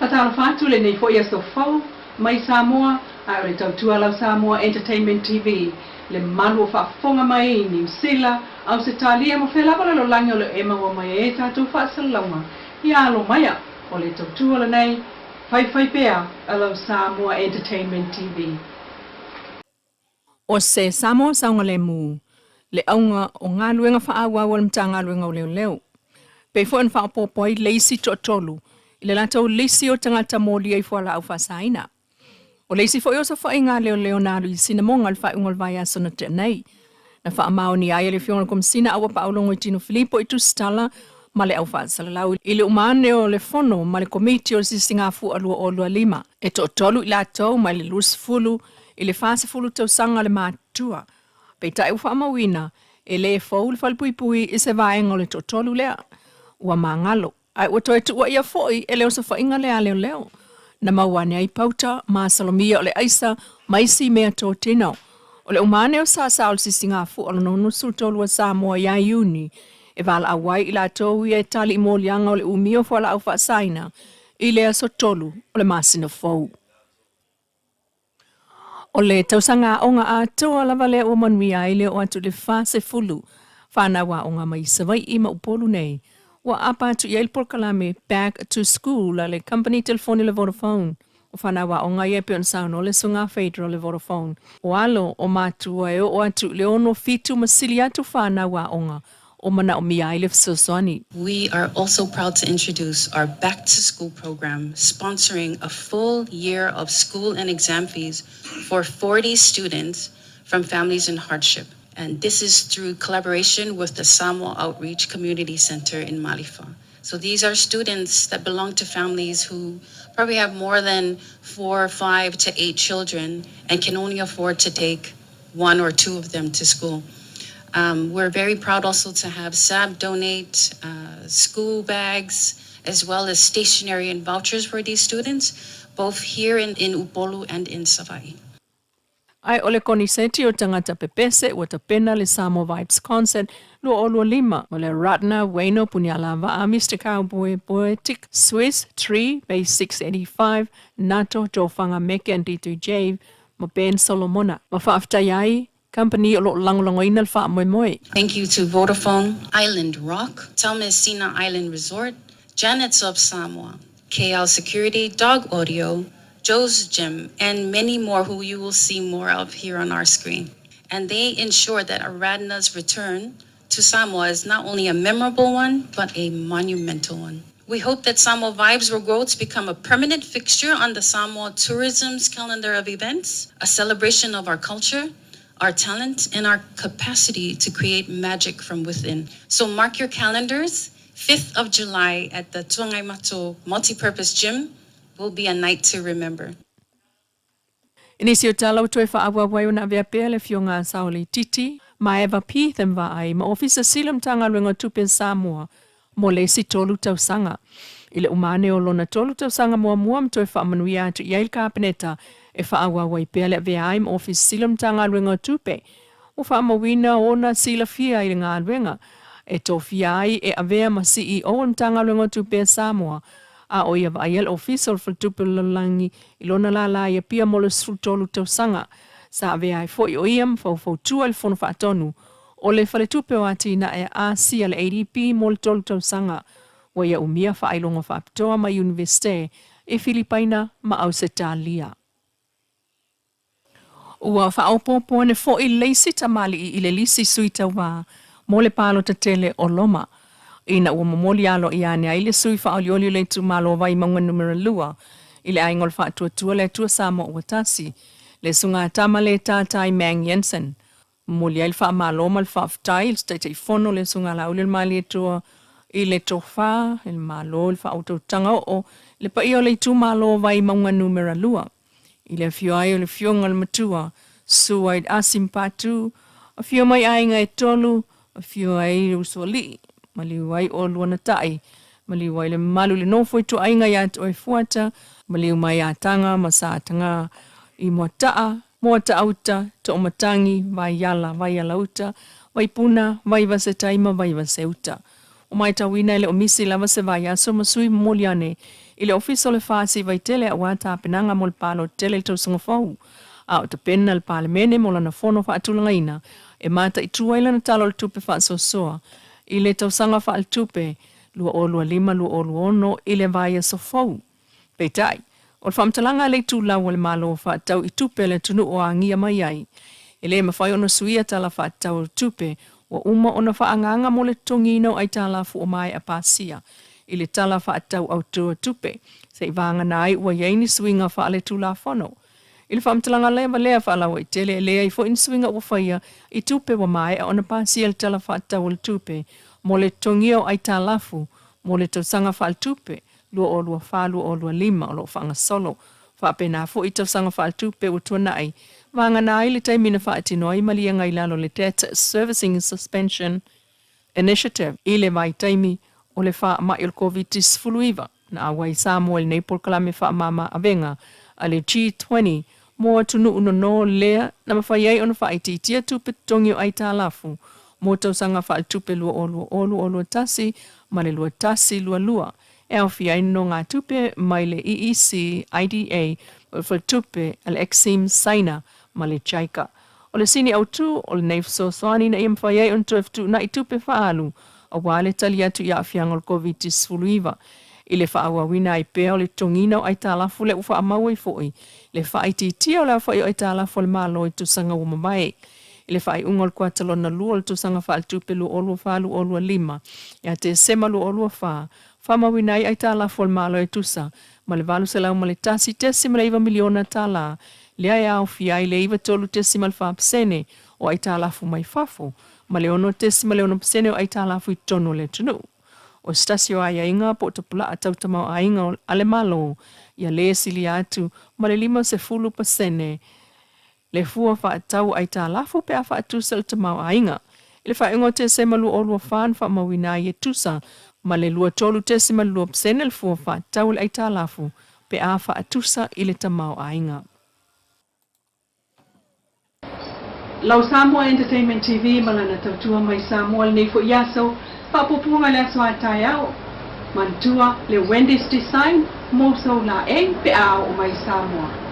Faatalofa atu lenei foi aso fou mai Samoa, ae o le tautua lau Samoa Entertainment TV, le malu o faafofoga mai i Niu Sila, Ausetalia ma fea lava lalolagi o lo o e maua mai ai tatou faasalalauga. Ia alo maia, o le tautua lenei, faifai pea a lau Samoa Entertainment TV. O se Samoa saogalemu le auga o galuega faaauau a le Matagaluega o Leoleo. Pei foi ona faaopoopo ai le isi toatolu i le latou lisi o tagata molia i fualaau faasaina. O le isi foi osofaiga a leoleo na alu i Sinamoga i le faaiuga o le vaiaso na tea nei, na faamaonia ai e le Afioga i le Komesina Auapaau Logoitino Filipo i Tusitala ma le Au Faasalalau i le uma ane o le Fono ma le Komiti o le Sisigafua 2025. E toatolu i latou mai le 20 i le 40 tausaga le matutua, peitai ua faamauina e le fou le falepuipui i se vaega o le toatolu lea. Ua magalo, ae ua toe tuuaia foi e le osofaiga lea a leoleo. Na maua ane ai pauta, masalomia o le aisa ma isi mea totino. O le uma ane o sasa o le sisigafua o lona 63 a Samoa ia Iuni e valaau ai i latou ia e tali i moliaga o le umia o fualaau faasaina i le aso 3 o le masina fou. O le tausaga aoga atoa lava lea ua manuia ai le oo atu i le 40 fanau aoga mai Savaii ma Upolu nei. Ua aapa atu i ai le polokalame Back to School a le kamupani telefoni o le Vodafone. O fanau aoga ia e pei ona saunoa le Susuga Phaedra o le Vodafone. O alo o matua e oo atu i le 6, 7 ma sili atu fanau aoga o manaomia ai le fesoasoani. We are also proud to introduce our Back to School program, sponsoring a full year of school and exam fees for 40 students from families in hardship. And this is through collaboration with the Samoa Outreach Community Center in Malifa. So these are students that belong to families who probably have more than 4, 5 to 8 children and can only afford to take 1 or 2 of them to school. We're very proud also to have SAB donate school bags as well as stationery and vouchers for these students, both here in Upolu and in Savaii. Ae o le koniseti o tagata pepese ua tapena le Samoa Vibes Concert 2025 o le Ratna Wayno Punialavaa, Mister Cowboy Poetic, Swiss Tree, Base 685, Nato Tofaga Meke and D2 Jave ma Ben Solomona. Ma faafetai ai Kamupani o lo o lagolagoina le faamoemoe. Thank you to Vodafone, Island Rock, Taumeasina Island Resort, Janet's of Samoa, KL Security, Dog Audio, Joe's Gym, and many more who you will see more of here on our screen. And they ensure that Aradna's return to Samoa is not only a memorable one, but a monumental one. We hope that Samoa Vibes will grow to become a permanent fixture on the Samoa Tourism's calendar of events, a celebration of our culture, our talent, and our capacity to create magic from within. So mark your calendars, 5th of July at the Tuangaimatu Multipurpose Gym will be a night to remember. I nisi o tala ua toe faaauau ai ona avea pea le Afioga a Saole Titi ma Eva Pitham Vaai ma Ofisa Sili o Matagaluega o Tupe a Samoa mo le isi tolu tausaga. I le uma ane o lona tolu tausaga muamua ma toe faamanuia atu i ai le Kapeneta e faaauau ai pea le avea ai ma Ofisa Sili o Matagaluega o Tupe ua faamauina ona silafia i le galuega e tofia ai e avea ma CEO o le Matagaluega o Tupe a Samoa a o ia vaaia le Ofisa o le Faletupe o le Lalolagi i lona lālā i Apia mo le 13 tausaga. Sa avea ai foi o ia ma faufautua i le Fono Faatonu o le Faletupe o Atinae a Asia le ADB mo le tolu tausaga. Ua ia umia faailoga faapitoa mai Iunivesite i Filipaina ma Ausetalia. Ua faaopoopo ane foi le isi tamalii i le lisi sui tauva mo le palota tele o Loma, ina ua momoli aloaia ane ai le sui faaolioli o le itumalo Vaimauga Numera 2 i le Aiga o le Faatuatua le Atua Samoa ua Tasi, le Susuga Tama Le Tatai Mang Jensen. Momoli ai le faamalo ma le faafetai i le Taitaifono le Susuga Laauli o le Malietoa i le tofa i le Malo i le faautautaga oo i le paia o le itumalo Vaimauga Numera 2 i le afio ai o le Afioga i le Matua Suaid Asim Patu, afio mai aiga e tolu, afio ai le Usoalii, maliu ai oulua na tai, maliu ai le mamalu i le nofo ituaiga ia te oe Fuata, maliu mai Ataga ma Sataga i Moataa, Moataauta, Toomatangi, Vaiala, Vaialauta, Vaipuna, Vaivasetaima, Vaivaseuta. Ua matauina e le o misi lava se vaiaso ma sui momoli ane i le Ofisa o le FASI Vaitele aua tapenaga mo le palota tele i le tausaga fou, a o tapena le Palemene mo lana fono faatulagaina e mataitu ai lana Tala o le Tupe faasoasoa i le tausaga faaletupe 2025/2026 i le vaiaso fou. Peitai, o le faamatalaga a le itulau a le Malo faatatau i tupe a le atunuu o agia mai ai, e le mafai ona suia tala faatatau o tupe ua uma ona faaagaaga mo le totogiina o aitalafu ua maea pasia i le Tala Faatatau Autu o Tupe, seivagana ai ua i ai ni suiga faaletulafono. I le faamatalaga lava lea faalauaitele, e leai foi ni suiga ua faia i tupe ua maea ona pasia i le Tala Faatatau o le Tupe mo le totogia o aitalafu mo le tausaga faaletupe 2024/2025 o lo o faagasolo, faapena foi i tausaga faaletupe ua tuanai, vagana ai le taimi na faatino ai maliega i lalo o le Debt Servicing Suspension Initiative i le vaitaimi o le faamai o le Koviti-19. Na auai Samoa i lenei polokalame faamama avega a le G20 mo atunuu nono lea na mafai ai ona faaitiitia tupe totogi o aitalafu mo tausaga faaletupe 2020/2021 ma le 21/22 e aofia ai nonogatupe mai le EEC, IDA, ma le Faletupe a le Exim Saina ma le JICA. O le sini autu o lenei fesoasoani ina ia mafai ai ona toe fetuunai tupe faaalu aua le tali atu i aafiaga o le Koviti-19 i le faaauauina ai pea o le totogiina o aitalafu lea ua faamau ai foi le faaitiitia o le aofai o aitalafu a le Malo i tausaga ua mavae. I le faaiuga o le kuata lona lua o le tausaga faaletupe 2024/2025 ia Tesema 2024, faamauina ai aitalafu a le Malo e tusa ma le $801.9 miliona tala, lea e aofia ai le 93.4% o aitalafu mai fafo ma le 6.6% o aitalafu i totonu o le atunuu. O se tasi o aiaiga po o tapulaa tau tamaoaiga a le Malo ia lē silia atu ma le 50% le fua faatatau o aitalafu pe a faatusa i le tamaoaiga. I le faaiuga o Tesema 2024 na faamauina ai e tusa ma le 23.2% le fua faatatau o le aitalafu pe a faatusa i le tamaoaiga. Lau Samoa Entertainment TV ma lana tautua mai Samoa lenei foi aso, faapuapuaga i le aso a taeao. Manatua le Wendy's Design mo sou laei pe a oo mai Samoa.